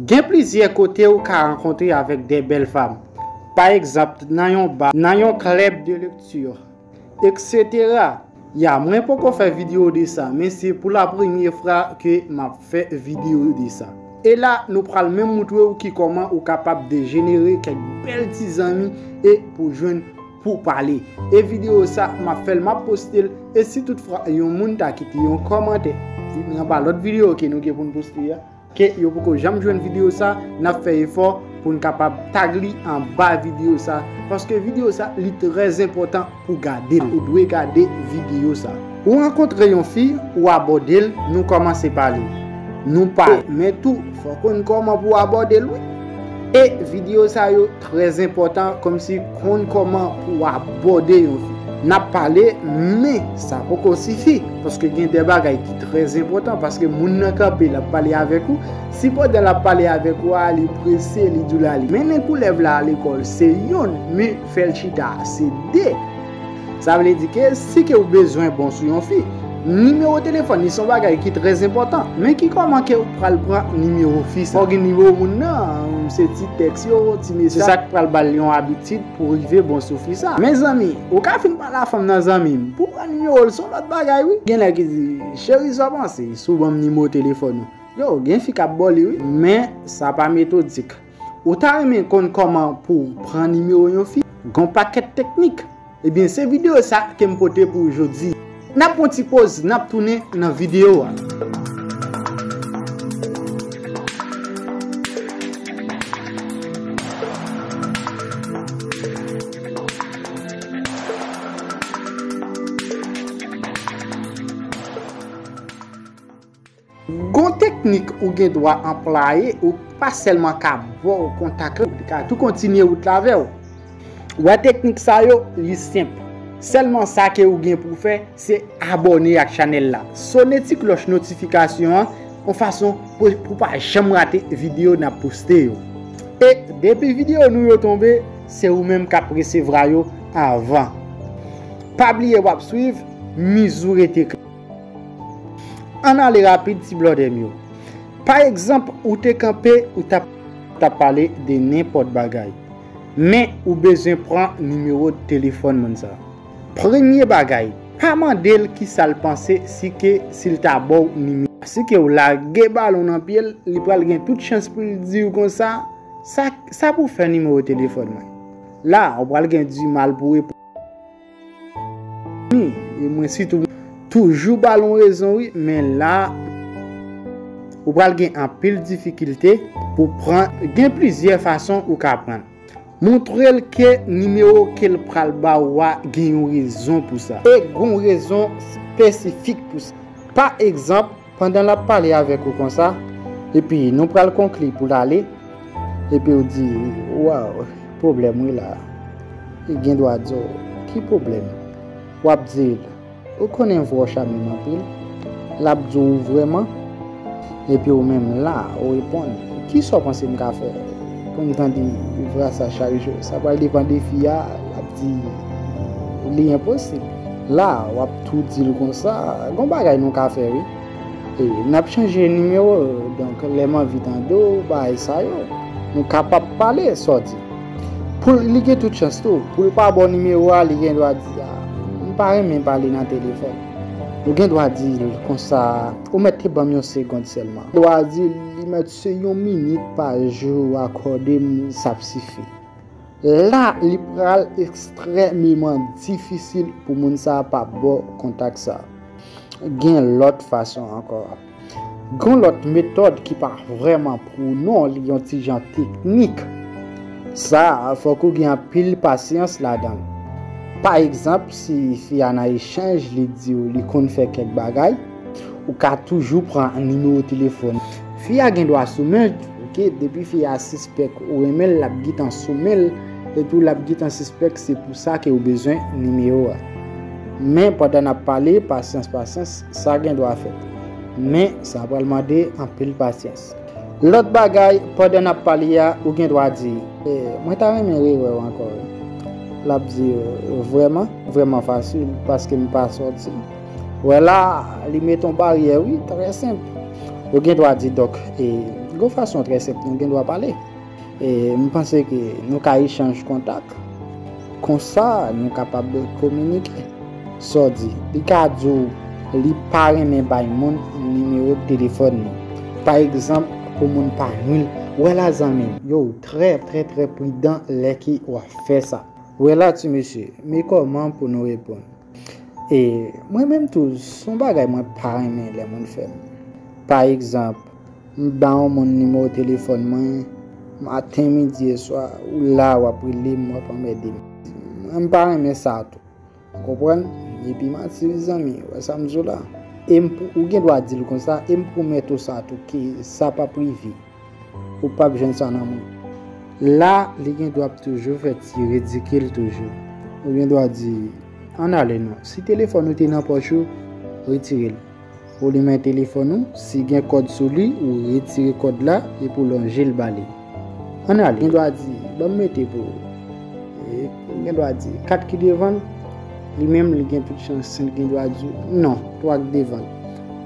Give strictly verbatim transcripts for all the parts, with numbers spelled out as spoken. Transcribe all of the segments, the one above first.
Gen plizyè kote ou ka rankontre avèk de bèl fanm. Pa egzanp, nan yon ba, nan yon klèb de lekti, etsetera. Ya, mwen poko fè videyo de sa, men se pou la premye fwa ke m ap fè videyo de sa. E la, nou pral menm moutre w ki kòman ou kapab dejenere kèk bèl ti zanmi e pou jwenn pou pale. E videyo sa, m ap fè l, m ap poste l. E si toutfwa yon moun ta kite yon kòmantè anba lòt videyo ke nou gen pou n poste a, ke yo poko janm jwenn videyo sa, n ap fè efò pou n kapab tag li anba videyo sa, paske videyo sa, li trè enpòtan pou gade l. Ou dwe gade videyo sa. Ou rankontre yon fi, ou abòde l, nou kòmanse pale. Nou pale, men tou, fòk ou konn kòman pou w abòde l, wi. E videyo sa yo trè enpòtan, kòmsi konn kòman pou w abòde yon fi. N ap pale, men sa poko sifi, paske gen de bagay ki trè enpòtan, paske moun nan kanpe, l ap pale avèk ou. Si pandan l ap pale avèk ou a, li prese, li di w l ale mennen koulèv la lekòl, se youn, men fè l chita, se de. Sa vle di ke si ke ou bezwen bon sou yon fi, nimewo telefòn li se yon bagay ki trè enpòtan. Men ki kòman ke ou pral pran nimewo fi sa? Fò w gen nimewo moun nan, se ti tèks yo, ti mesaj. Se sa k pral ba l yon abitid pou rive bon sou fi sa. Mezanmi, ou ka fin pale a fanm nan zanmi m, pou pran nimewo l se yon lòt bagay wi. Gen nèg ki di, cheri, sa w panse si w ban m nimewo telefòn ou? Yo, gen fi k ap bò li wi, men sa pa metodik. Ou ta renmen konn kòman pou w pran nimewo yon fi? Gon pakèt teknik. Ebyen, se videyo sa ke m pote pou w jodi. N ap pran ti poz, n ap tounen nan videyo a. Gon teknik ou gen dwa anplwaye, ou pa sèlman ka ba w kontak la, li ka tou kontinye wout la avè w. Wè teknik sa yo, li senp. Sèlman sa ke ou gen pou w fè, se abòne ak chanèl la. Sone ti klòch notifikasyon an, yon fason pou, pou w pa janm rate videyo n ap poste yo. E depi videyo nou yo tonbe, se ou menm k ap resevwa yo avan. Pa bliye w ap swiv, miz ou rete klè. Ann ale rapid ti blòdè m yo. Pa egzanp, ou te kanpe, ou t ap, t ap pale de nenpòt bagay. Men ou bezwen pran nimewo telefòn moun sa. Premye bagay, pa mande l kisa l panse si ke si l ta ba w nimewo. Si ke w lage balon nan pye l, li pral gen tout chans pou l di w konsa, sa, sa pou fè nimewo telefòn mwen. La, ou pral gen dimal pou reponn. E mwen sitou toujou ba l yon rezon wi, men la ou pral gen anpil difikilte pou pran, gen plizyè fason ou ka pran. Montre l ke nimewo ke l pral ba ou a gen yon rezon pou sa. E gon rezon espesifik pou sa. Pa egzanp, pandan l ap pale avèk ou konsa, epi nou pral konkli pou l ale, epi w di, waw, pwoblèm wi la. Li gen dwa di w, ki pwoblèm? W ap di l, ou konnen vwa w chame m anpil. L ap di w, vrèman? Epi ou menm la, ou reponn, kisa w panse m ka fè pou m tande vwa sa chak jou? Sa pral depann de fi a, l ap di, li enposib. La, w ap tou di l konsa, gon bagay nou ka fè wi. E, n ap chanje nimewo, donk, lè m anvi tande w, bagay sa yo, nou kapab pale, sa w di. Pou l, li gen tout chans tou, pou l pa ba w nimewo a, li gen dwa di, a, m pa renmen pale nan telefòn. Ou gen dwa di l konsa, ou mèt te ban m yon segond sèlman. Dwa di l, li mèt se yon minit pa jou ou akòde m, sa ap sifi. La, li pral ekstrèmeman difisil pou moun sa a pa ba w kontak sa. Gen lòt fason ankò. Gen lòt metòd ki pa vrèman pou non, li yon ti jan teknik. Sa, fòk ou gen anpil pasyans ladan l. Pa egzanp, si fi a nan echanj, li di w li konn fè kèk bagay, ou ka toujou pran nimewo telefòn. Fi a gen dwa sou men, oke, depi fi a sispèk ou renmen l, l ap gentan sou men l, epi l ap gentan sispèk se pou sa ke ou bezwen nimewo a. Men pandan n ap pale, pasyans, pasyans, sa gen dwa fèt. Men sa pral mande anpil pasyans. Lòt bagay, pandan n ap pale a, ou gen dwa di, e, mwen ta renmen rewè w ankò wi. L ap di, vrèman, vrèman fasil, paske m pa sòti. Wè la, li met yon baryè wi, trè senp. Ou gen dwa di, donk, e, Gon fason trè senp nou gen dwa pale. E m panse ke nou ka echanj kontak. Konsa, nou kapab kominike. Sa w di, li ka di w li pa renmen bay moun nimewo telefòn li. Pa egzanp, pou moun pa nwi l. Wè la zanmi m, yo, trè, trè, trè pridan lè ke w ap fè sa. Wè la ti mesye, men kòman pou nou reponn. E mwen menm tou, se yon bagay mwen pa renmen lè moun fè m. Pa egzanp, m ba yon moun nimewo telefòn mwen, maten, midi e swa, ou la w ap rele m, w ap anmède m. Mwen m pa renmen sa tou. Ou konprann? Epi m ap di zanmi, wè sa m di w la. E m, ou gen dwa di l konsa, e m pwomèt ou sa tou, ke sa p ap rive. Ou p ap jwenn sa nan mwen. La, li gen dwa ap toujou fè ti ridikil toujou. Ou gen dwa di, ann ale non. Si telefòn ou te nan pòch ou, retire l. Ou limen telefòn ou, si gen kòd sou li, ou retire kòd la, epi w lonje l ba li. Ann ale. Gen dwa di, ban m mete pou ou. E, gen dwa di, kat ki devan l, li menm, li gen tout chans, li gen dwa di w, non, twa k devan l.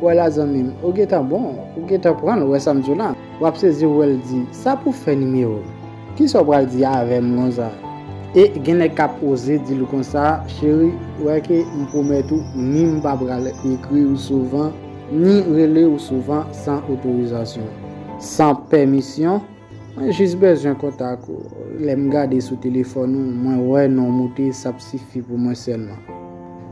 Wè la zanmi m, ou gentan bon, ou gentan pran l, wè sa m di w la. W ap sezi, w wè l di, sa pou fè nimewo m? Kisa w pral di avè m konsa? E gen nèg k ap oze di l konsa, cheri, wè ke m pwomèt ou, ni m pa pral ekri w souvan, ni rele w souvan san otorizasyon, san pèmisyon. Mwen jis bezwen kontak ou. Lè m gade sou telefòn ou, mwen wè non w moute, sa ap sifi pou mwen sèlman.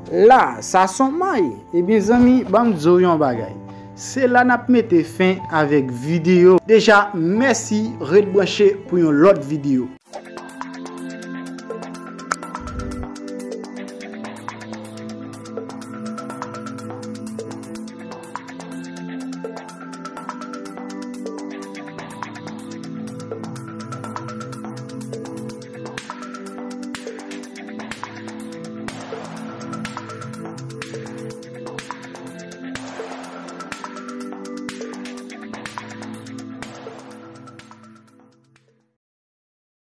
La, sa s on may. Ebyen zanmi, ban m di w yon bagay. Se la n ap mete fen avèk videyo. Deja, mèsi, ret branche pou yon lòt videyo.